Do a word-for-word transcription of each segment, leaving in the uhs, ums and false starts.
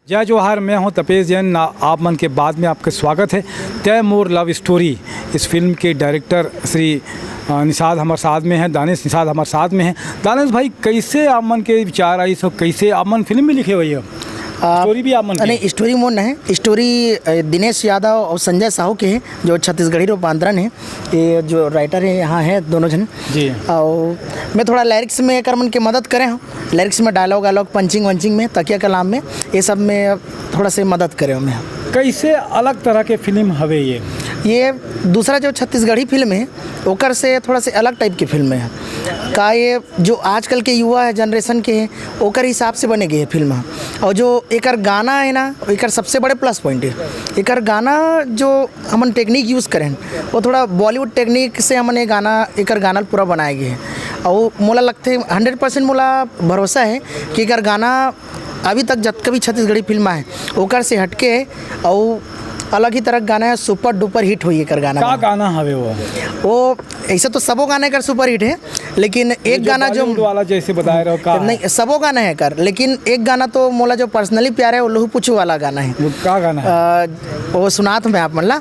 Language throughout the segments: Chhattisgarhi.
जय जोहार, मैं हूं तपेश जैन। ना, आप मन के बाद में आपके स्वागत है। तय मोर लव स्टोरी, इस फिल्म के डायरेक्टर श्री, अ, निषाद हमारे साथ में हैं, दानिश निषाद हमारे साथ में हैं। दानिश भाई, कैसे आप मन के विचार आई, सब कैसे आप मन फिल्म भी लिखे हुए हो? आ, स्टोरी भी आप मन के? नहीं, स्टोरी मोर नहीं, स्टोरी, अ, दिनेश यादव और संजय साहू के है, जो छत्तीसगढ़ी रूपांतरण है। ये जो राइटर है, यहाँ है दोनों जन। जी। और मैं थोड़ा लिरिक्स में एकर मन के मदद करे हूँ, लिरिक्स में डायलॉग वायलॉग, पंचिंग वंचिंग में, तकिया कलाम में, ये सब में थोड़ा से मदद करे हूँ मैं। कैसे अलग तरह के फिल्म हवे ये? ये दूसरा जो छत्तीसगढ़ी फिल्म है, ओकर से थोड़ा से अलग टाइप की फिल्म है। का ये जो आजकल के युवा है, जनरेशन के है, ओकर हिसाब से बने गए है फिल्म। और जो एकर गाना है ना, एकर सबसे बड़े प्लस पॉइंट है। एकर गाना जो हमन टेक्निक यूज़ करें, वो थोड़ा बॉलीवुड टेक्निक से हमन ये गाना, एकर गाना पूरा बनाए गए है। और मोला लगते हंड्रेड परसेंट मोला भरोसा है कि एकर गाना अभी तक जतका भी छत्तीसगढ़ी फिल्म आए, ओकर से हटके है और अलग ही तरह के गाना है, सुपर डुपर हिट होई एकर गाना का में। गाना हवे वो? वो ऐसे तो सबो गाना एकर सुपर हिट है, लेकिन ये एक जो गाना जो बॉलीवुड वाला जैसे बताए रहो, का है? नहीं, सबो गाना है एकर, लेकिन एक गाना तो मोला जो पर्सनली प्यार है, वो लहू पुछू वाला गाना है। वो का गाना है? अ, वो सुनात मैं आप मन ला।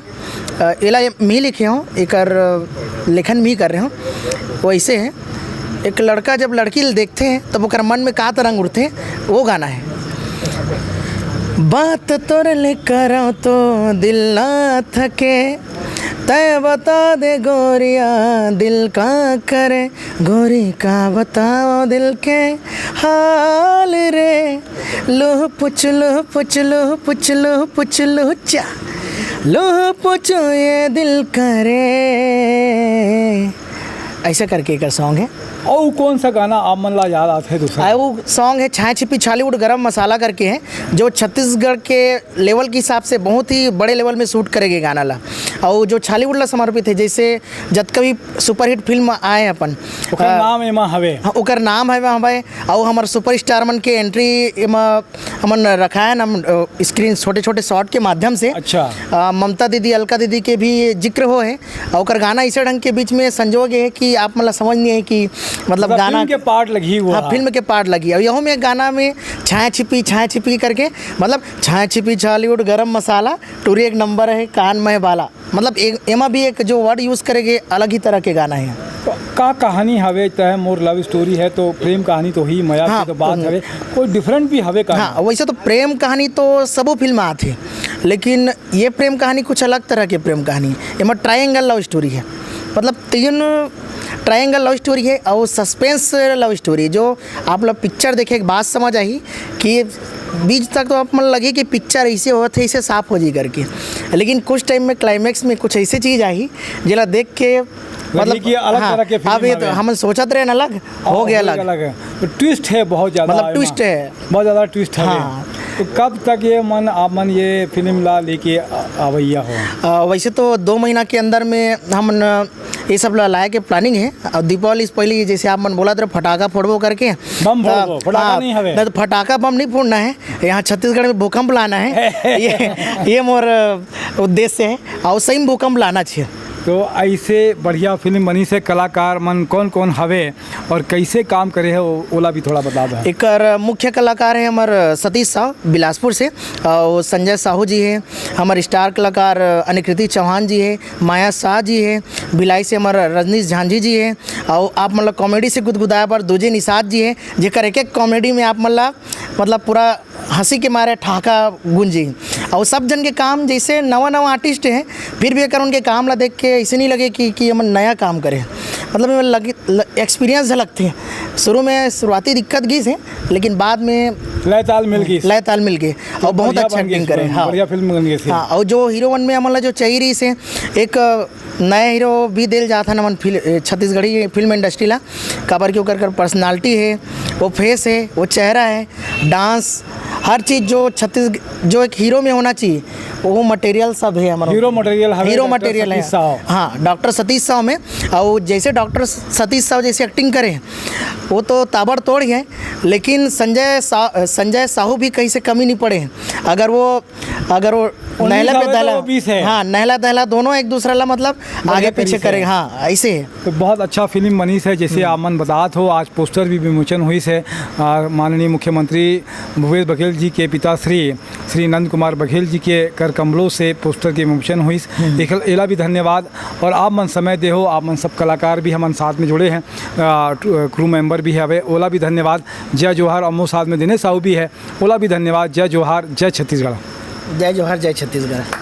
अ, एला ये मी लिखे हूँ, एकर लेखन मी कर रहे हूँ। वो ऐसे है, एक लड़का जब लड़की ल देखथे, तब ओकर मन में का तरंग उठथे, वो गाना है। बात तोर ले करो तो दिल ना थके, तय बता दे गोरिया, दिल का करे, गोरी का बताओ दिल के हाल रे। लुह पुछ, लुह पुछ, लुह पुछ, लुह पुछ, लुह चा, लुह पुछ ये दिल करे। ऐसा करके एक सॉन्ग है। और कौन सा गाना आप मन ला याद आथे दूसरा? आ, वो सॉन्ग है छाया छिपी छॉलीवुड गरम मसाला करके है, जो छत्तीसगढ़ के लेवल के हिसाब से बहुत ही बड़े लेवल में शूट करे गए गाना ला, और जो छॉलीवुड ला समर्पित है। जैसे जतका भी सुपरहिट फिल्म आए अपन, ओकर आ, नाम एमा हवे। हाँ, ओकर नाम हवे, हवे, और हमर सुपरस्टार मन के एंट्री एमा हमन रखाए ना, हम, अ, स्क्रीन छोटे-छोटे शॉट के माध्यम से। अच्छा। अ, ममता दीदी, अलका दीदी के भी जिक्र हो है, और ओकर गाना इसे ढंग के बीच में संजोग है कि आप मतलब समझ नहीं है कि मतलब मतलब गाना फिल्म के पार्ट लगी हुआ हाँ, है। फिल्म के पार्ट लगी। और यहू में गाना में छाया छिपी, छाया छिपी करके, मतलब छाया छिपी छॉलीवुड गरम मसाला, टूरी एक नंबर है, कान में बाला। मतलब एक, एमा भी एक जो वर्ड यूज़ करे के अलग ही तरह के गाना है। तो का कहानी हवे? तय मोर लव स्टोरी है, तो प्रेम कहानी तो ही, मया हाँ, की तो बात हम्म। हवे, कोई डिफरेंट भी हवे का? हाँ, वैसे तो प्रेम कहानी तो सबो फिल्म आथे, लेकिन ये प्रेम कहानी कुछ अलग तरह के प्रेम कहानी। एमा ट्रायंगल लव स्टोरी है, मतलब तीन ट्रायंगल लव स्टोरी है और सस्पेंस लव स्टोरी। जो आप लोग पिक्चर देखे के बाद समझ आही कि बीच तक तो आप मन लगे कि पिक्चर ऐसे होत है, ऐसे साफ हो जी करके, लेकिन कुछ टाइम में क्लाइमैक्स में कुछ ऐसे चीज आही, जेला देख के मतलब कि अलग हाँ, तरह के फिल्म अब ये तो हवे। हम सोचत रहे ना, अलग हो गया, अलग। अलग है। तो ट्विस्ट है बहुत ज्यादा मतलब एमा। ट्विस्ट है। बहुत ज्यादा ट्विस्ट है। हाँ। तो कब तक ये मन, आप मन ये फिल्म ला लेके आ-, आवैया हो? आ, वैसे तो दो महीना के अंदर में हम न, ये सब ला लाए के प्लानिंग है। और दीपावली से पहले, जैसे आप मन बोला था, फटाका फोड़बो करके। बम फोड़बो, आ, फटाका हाँ, नहीं हवे। नहीं तो फटाका बम नहीं फोड़ना है। यहाँ छत्तीसगढ़ में भूकंप लाना है। ये, ये मोर उद्देश्य है। और सही में भूकंप लाना चाहिए। तो ऐसे बढ़िया फिल्म बनी से कलाकार मन कौन कौन हवे और कैसे काम करे है, ओ-, ओला भी थोड़ा बता दो। एकर मुख्य कलाकार है हमर सतीश साहू बिलासपुर से, और संजय साहू जी है, हमर स्टार कलाकार अनिकृति चौहान जी है, माया शाह जी है, भिलाई से हमर रजनीश झांझी जी है, और आप मतलब कॉमेडी से गुदगुदाए बर दूजे निषाद जी है, जेकर एक एक कॉमेडी में आप मतलब, मतलब पूरा हंसी के मारे ठहाका गूंजी। और सब जन के काम जैसे नवा नवा आर्टिस्ट है, फिर भी एकर उनके काम ला देख के ऐसे नहीं लगे कि, कि हमन नया काम करे, मतलब ये लगे, ल-, एक्सपीरियंस झलकथे। शुरू में शुरुआती दिक्कत गई से, लेकिन बाद में लय ताल मिल गई। लय ताल मिल गए और बहुत बढ़िया अच्छा बन गई एक्टिंग करे। फिल्म, हाँ। बढ़िया फिल्म बन गई थी। हाँ, और जो हीरो वन में हमन ला जो चाहिए रही से एक नया हीरो भी दिल जात हन हमन फिल-, ए, छत्तीसगढ़ी फिल्म इंडस्ट्री ला, काबर कि ओकर, ओकर पर्सनालिटी है, वो फेस है, वो चेहरा है, डांस, हर चीज जो छत्तीस, जो एक हीरो में होना चाहिए, वो मटेरियल सब है हमारा। हीरो मटेरियल हवे हीरो डॉक्टर मटेरियल है। सतीश साहू। हाँ, डॉक्टर सतीश साहू में, और जैसे डॉक्टर सतीश साहू जैसे एक्टिंग करे, वो तो ताबड़तोड़ ही है, लेकिन संजय सा-, संजय साहू भी कहीं से कमी नहीं पड़े हैं। अगर वो, अगर वो उन्नीस नहला पे हवे तो दहला। वो बीस है। हाँ, नहला दहला दोनों एक दूसरा ला मतलब बढ़िया आगे पीछे तरीके से। करेगा। हाँ, ऐसे है। तो बहुत अच्छा फिल्म बनिस है, जैसे आप मन बतात हो, आज पोस्टर भी विमोचन होइस है। आ, माननीय मुख्यमंत्री भूपेश बघेल जी के पिता श्री, श्री नंद कुमार बघेल जी के कर कमलों से पोस्टर के विमोचन होइस। एक एला भी धन्यवाद। और आप मन समय दे हो, आप मन सब कलाकार भी हमन साथ में जुड़े हैं, आ, crew member भी हवे, ओला भी धन्यवाद। जय जोहार। अम्मो साथ में दिनेश साहू भी है, ओला भी धन्यवाद। जय जोहार, जय छत्तीसगढ़। जय जोहार, जय छत्तीसगढ़।